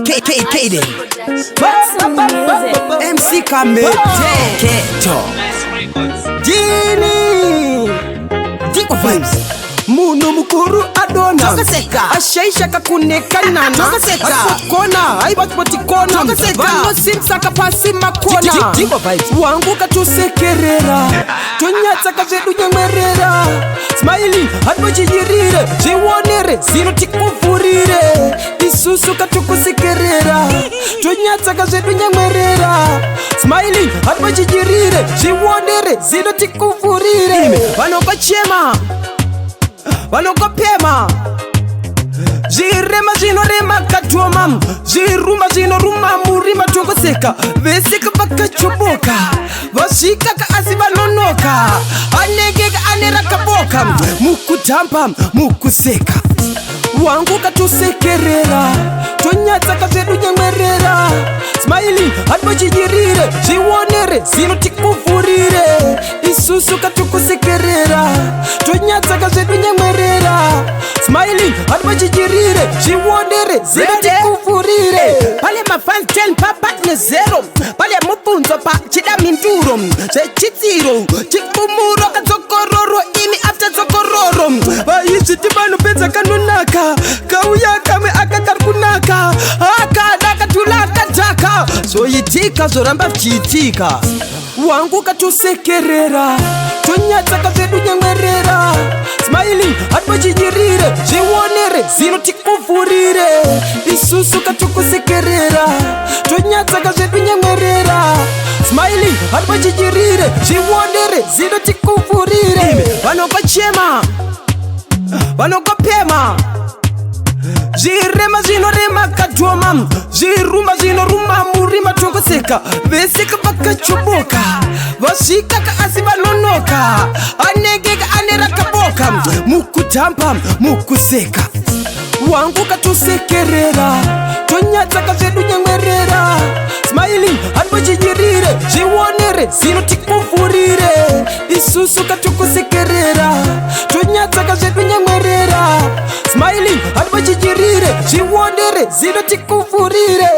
KKK dem. Maximum music. MC Kamete. Keto. Jini Diko vibes. Munhu mukuru adona. Tokaseka. Ashaisha kakunekanana. Tokaseka. Kona aiva chipotikona. Tokaseka. Vanosimsaka pasi makona. Diko vibes. Wangu katosekerera, tonyatsaka zvedu nyemwerera. Smiley hatibochinyirire, zvionere zino tikuvhurire. Isusu katokusekerera, tonyatsaka zvedu nyemwerera. Smiley hatibochinyirire, zvionere zino tikuvhurire. Vanokochema, vanokopema, zvirema zvinorema katoma, zviruma zvinoruma murima. Tongoseka veseka vakachoboka, vasvikaka asi vanonoka. Anenge ane rakaboka mukutamba mukuseka. Wangu katosekerera, tonyatsaka zvedu nyemwerera. Smiley hatibochinyirire, zvionere zino tikuvhurire. Isusu katokusekerera, tonyatsaka zvedu nyemwerera. Smiley hatibochinyirire, zvionere zino tikuvhurire. Pane mafans 10 papa nezero, pane mubvunzo pachida minduro zvechitsiro chikumuro kadzokororo imi after dzokororo. Vaizviti vanopedza kanonaka kauya kamwe aka kari kunaka akada katulaka taka zvoitika zvoramba zvichiitika. Wangu katosekerera, tonyatsaka zvedu nyemwerera. Smiley hatibochinyirire, zvionere zino tikuvhurire. Isusu katokusekerera, tonyatsaka zvedu nyemwerera. Smiley hatibochinyirire, zvionere zino tikuvhurire. Vanokochema, vanokopema, zvirema zvinorema katoma, zviruma zvinoruma murima. Tongoseka veseka vakachoboka, vasvikaka asi vanonoka. Anenge ane rakaboka mukutamba mukuseka. Wangu katosekerera, tonyatsaka zvedu nyemwerera. Smiley hatibochinyirire, zvionere zino tikuvhurire. Isusu katokusekerera, tonyatsaka zvedu nyemwerera. Smiley hatibochinyirire, zvionere zino tikuvhurire.